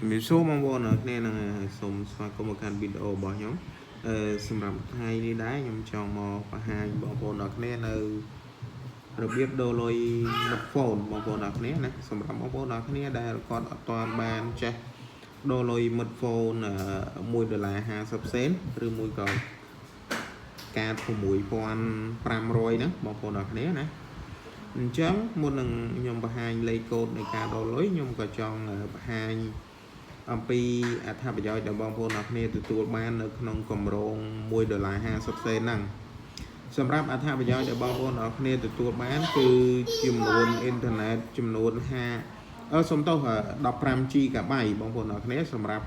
ជំរាបសួរបងប្អូនអ្នកគ្នានឹងសូមស្វាគមន៍មកកាន់វីដេអូរបស់ខ្ញុំអឺសម្រាប់ថ្ងៃនេះដែរខ្ញុំចង់មកបង្ហាញបងប្អូនអ្នកគ្នានៅរបៀបដូរលុយមិត្ត phone បងប្អូនអ្នកគ្នាណាសម្រាប់បងប្អូនអ្នកគ្នាដែលគាត់អត់ទាន់បានចេះដូរលុយមិត្ត phone 1ដុល្លារ50សេនឬមួយក៏កាត6500ហ្នឹងបងប្អូនអ្នកគ្នាណាអញ្ចឹងមុននឹងខ្ញុំបង្ហាញលេខកូដនៃការដូរលុយខ្ញុំក៏ចង់បង្ហាញ អំពីអត្ថប្រយោជន៍ដែលបងប្អូនអ្នកគ្នាទទួលបាននៅក្នុងគម្រោង1ដុល្លារ50សេនហ្នឹងសម្រាប់អត្ថប្រយោជន៍ដែលបងប្អូនអ្នកគ្នាទទួលបានគឺចំនួនអ៊ីនធឺណិតចំនួន5អឺសុំទោស15 GB បងប្អូនអ្នកគ្នាសម្រាប់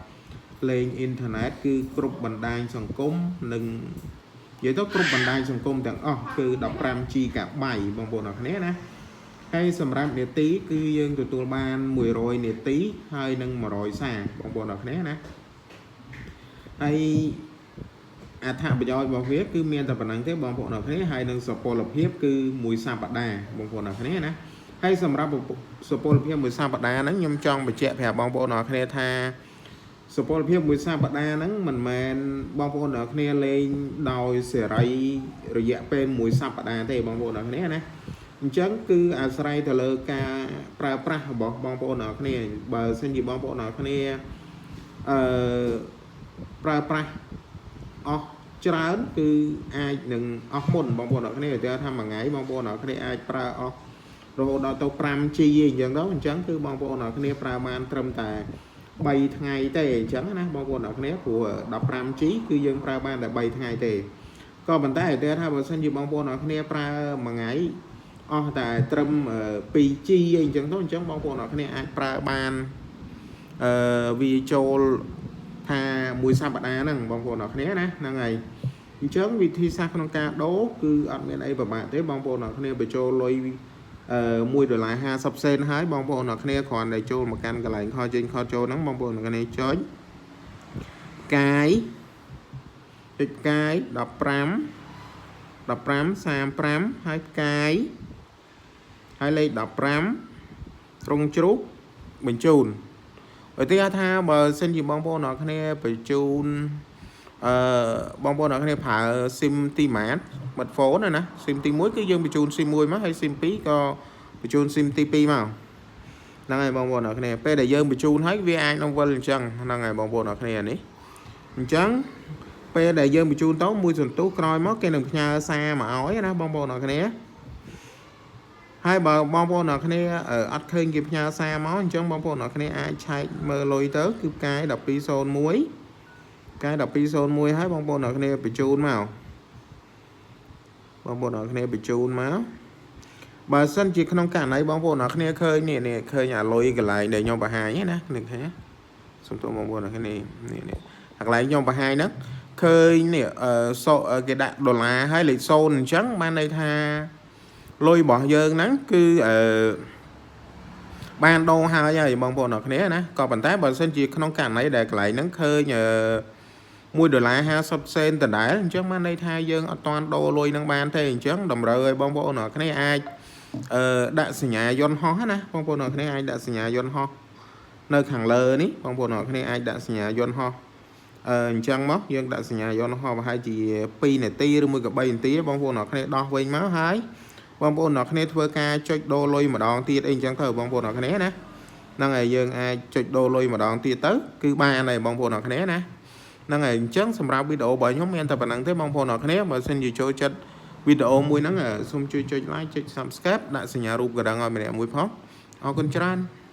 លេងអ៊ីនធឺណិតគឺគ្រប់បណ្ដាញសង្គមនិងនិយាយទៅគ្រប់បណ្ដាញសង្គមទាំងអស់គឺ15 GB បងប្អូនអ្នកគ្នាណា ហើយសម្រាប់នាទីគឺយើងទទួលបាន100នាទីហើយនឹង100សារបងប្អូនអរគ្នាណាហើយអត្ថប្រយោជន៍របស់វាគឺមានតែប៉ុណ្្នឹងទេបងប្អូនអរគ្នាហើយនឹងសុពលភាពគឺមួយសប្តាហ៍បងប្អូនអរគ្នាណាហើយសម្រាប់សុពលភាពមួយសប្តាហ៍ហ្នឹងខ្ញុំចង់បញ្ជាក់ប្រាប់បងប្អូនអរគ្នាថាសុពលភាពមួយសប្តាហ៍ហ្នឹងមិនមែនបងប្អូនអរគ្នាលេងដោយសេរីរយៈពេលមួយសប្តាហ៍ទេបងប្អូនអរគ្នាណា អញ្ចឹងគឺអាស្រ័យទៅលើការប្រើប្រាស់របស់បងប្អូនអរគ្នាបើសិនជាបងប្អូនអរគ្នាអឺប្រើប្រាស់អស់ច្រើនគឺអាចនឹងអស់មុនបងប្អូនអរគ្នាឧទាហរណ៍ថាមួយថ្ងៃបងប្អូនអរគ្នាអាចប្រើអស់រហូតដល់ទៅ 5G អញ្ចឹងទៅអញ្ចឹងគឺបងប្អូនអរគ្នាប្រើបានត្រឹមតែ3ថ្ងៃទេអញ្ចឹងណាបងប្អូនអរគ្នាព្រោះ 15G គឺយើងប្រើបានតែ3ថ្ងៃទេក៏ប៉ុន្តែឧទាហរណ៍ថាបើសិនជាបងប្អូនអរគ្នាប្រើមួយថ្ងៃ អស់តែត្រឹម 2G អីអញ្ចឹងទៅអញ្ចឹងបងប្អូនអរគ្នាអាចប្រើបានអឺវាចូលថាមួយសប្តាហ៍ហ្នឹងបងប្អូនអរគ្នាណាហ្នឹងហើយអញ្ចឹងវិធីសាស្ត្រក្នុងការដូរគឺអត់មានអីពិបាកទេបងប្អូនអរគ្នាបញ្ចូលលុយអឺ1ដុល្លារ50សេនហើយបងប្អូនអរគ្នាគ្រាន់តែចូលមកកាន់កន្លែងខចេញខចូលហ្នឹងបងប្អូនអរគ្នាចុចកាយចុចកាយ15 15 35ហើយផ្កាយ ហើយលេខ15ត្រង់ជ្រូកបញ្ជូនឧទាហរណ៍ថាបើសិនជាបងប្អូនអរគ្នាបញ្ជូនអឺបងប្អូនអរគ្នាប្រើស៊ីមទីម៉ាតមិត្ត phone ណាស៊ីមទី1គឺយើងបញ្ជូនស៊ីម1មកហើយស៊ីម2ក៏បញ្ជូនស៊ីមទី2មកហ្នឹងហើយបងប្អូនអរគ្នាពេលដែលយើងបញ្ជូនហើយវាអាចនឹងវិលអញ្ចឹងហ្នឹងហើយបងប្អូនអរគ្នានេះអញ្ចឹងពេលដែលយើងបញ្ជូនទៅមួយសន្ទុះក្រោយមកគេនឹងផ្ញើសារមកឲ្យណាបងប្អូនអរគ្នា ហើយបើបងប្អូនអ្នកគ្នាអត់ឃើញគេផ្ញើសារមកអញ្ចឹងបងប្អូនអ្នកគ្នាអាចឆែកមើលលុយទៅគឺផ្កាយ1201ផ្កាយ1201ហើយបងប្អូនអ្នកគ្នាបញ្ជូនមកបងប្អូនអ្នកគ្នាបញ្ជូនមកបើសិនជាក្នុងករណីបងប្អូនអ្នកគ្នាឃើញនេះនេះឃើញអាលុយកន្លែងដែលខ្ញុំបង្ហាញណានេះឃើញសុំទោសបងប្អូនអ្នកគ្នានេះនេះអាកន្លែងខ្ញុំបង្ហាញហ្នឹងឃើញនេះអឺសូគេដាក់ដុល្លារហើយលេខ0អញ្ចឹងបានន័យថា លុយរបស់យើងហ្នឹងគឺអឺបានដូរហើយហើយបងប្អូនអរគ្នាណាក៏ប៉ុន្តែបើសិនជាក្នុងករណីដែលកន្លែងហ្នឹងឃើញអឺ1ដុល្លារ50សេនដដែលអញ្ចឹងបានន័យថាយើងអត់ទាន់ដូរលុយហ្នឹងបានទេអញ្ចឹងតម្រូវឲ្យបងប្អូនអរគ្នាអាចអឺដាក់សញ្ញាយន្តហោះណាបងប្អូនអរគ្នាអាចដាក់សញ្ញាយន្តហោះនៅខាងលើនេះបងប្អូនអរគ្នាអាចដាក់សញ្ញាយន្តហោះអឺអញ្ចឹងមកយើងដាក់សញ្ញាយន្តហោះប្រហែលជា2នាទីឬមួយក៏3នាទីបងប្អូនអរគ្នាដោះវិញមកហើយ បងប្អូនអ្នកគ្នាធ្វើការចុចដូរលុយម្ដងទៀតអីអញ្ចឹងទៅបងប្អូនអ្នកគ្នាណាហ្នឹងហើយយើងអាចចុចដូរលុយម្ដងទៀតទៅគឺបានហើយបងប្អូនអ្នកគ្នាណាហ្នឹងហើយអញ្ចឹងសម្រាប់វីដេអូរបស់ខ្ញុំមានតែប៉ុណ្្នឹងទេបងប្អូនអ្នកគ្នាបើសិនជាចូលចិត្តវីដេអូមួយហ្នឹងសូមជួយចុច like ចុច Subscribe ដាក់សញ្ញារូបកណ្ដឹងឲ្យម្នាក់មួយផងអរគុណច្រើន។